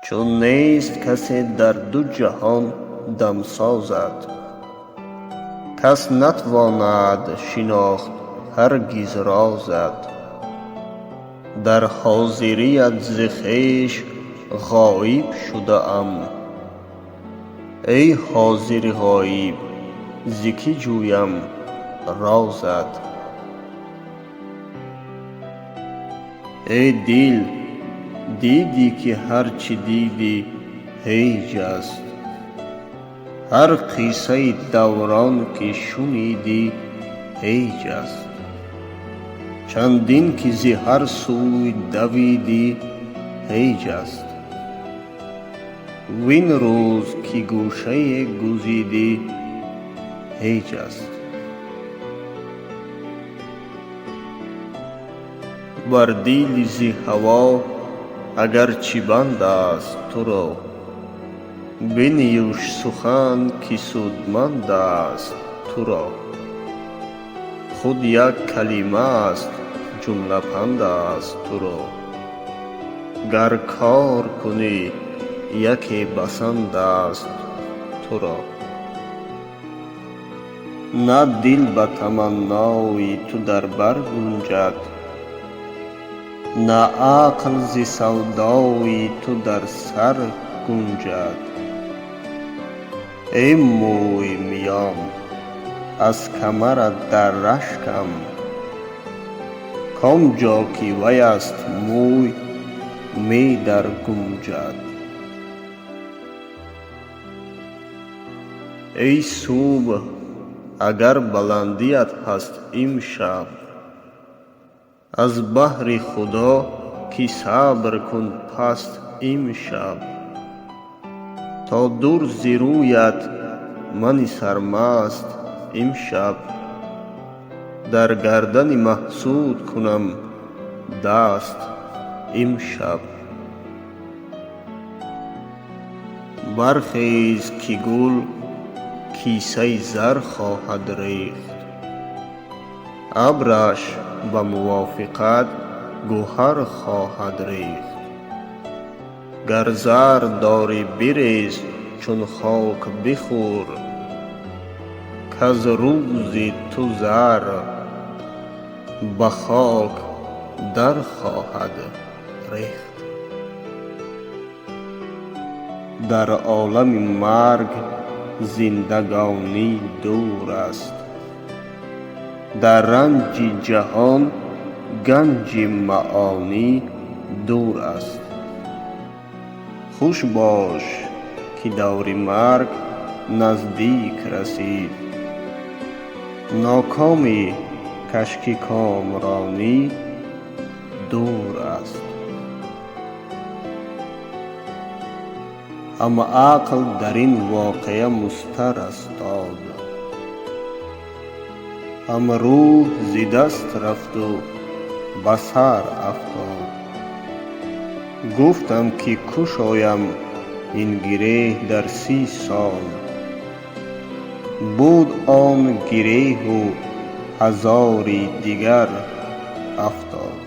Чун нест касе дар ду ҷаҳон дамсозат, кас натвонад шинохт ҳаргиз розат. Дар ҳозирият зи хеш ғоиб шудаам, эй ҳозири ғоиб, зи ки ҷӯям розат? Эй дил, дидӣ ки ҳар чӣ дидӣ ҳеҷ аст, ҳар қиссаи даврон ки шунидӣ ҳеҷ аст. Чандин ки зи ҳар сӯй давидӣ ҳеҷ аст, вин рӯз ки гӯшае гузидӣ ҳеҷ аст. Бар дили зи ҳаво агарчи банд аст туро, бинюш сухан ки судманд аст туро. Худ як калима аст, ҷумла панд аст туро, гар кор кунӣ яке басанд аст туро. На дил ба таманнои ту дар бар гунҷад, на ақл зи савдои ту дар сар гунҷад. Эй мӯи миён, аз камарат дар рашкам, кон ҷо ки вай аст мӯй медар гунҷад. Эй субҳ, агар баландият ҳаст имшаб, аз баҳри Худо ки сабр кун паст имшаб. То дур зи рӯят мани сармаст имшаб, дар гардани маҳсуд кунам даст имшаб. Бархез ки гул кисаи зар хоҳад рехт, абраш ба мувофиқат гӯҳар хоҳад рехт. Гар зар дорӣ бирез, чун хок бихӯр, каз рӯзи ту зар ба хок дар хоҳад рехт. Дар олами марг зиндагонӣ дур аст, дар ранҷи ҷаҳон ганҷи маонӣ дур аст. Хуш бош ки даври марг наздик расид, нокоми кашки комронӣ дур аст. Ҳам ақл дар ин воқеа мустар астод, ҳам рӯҳ зи даст рафту ба сар афтод. Гуфтам ки кушоям ин гиреҳ дар 30 сол, буд он гиреҳу ҳазори дигар афтод.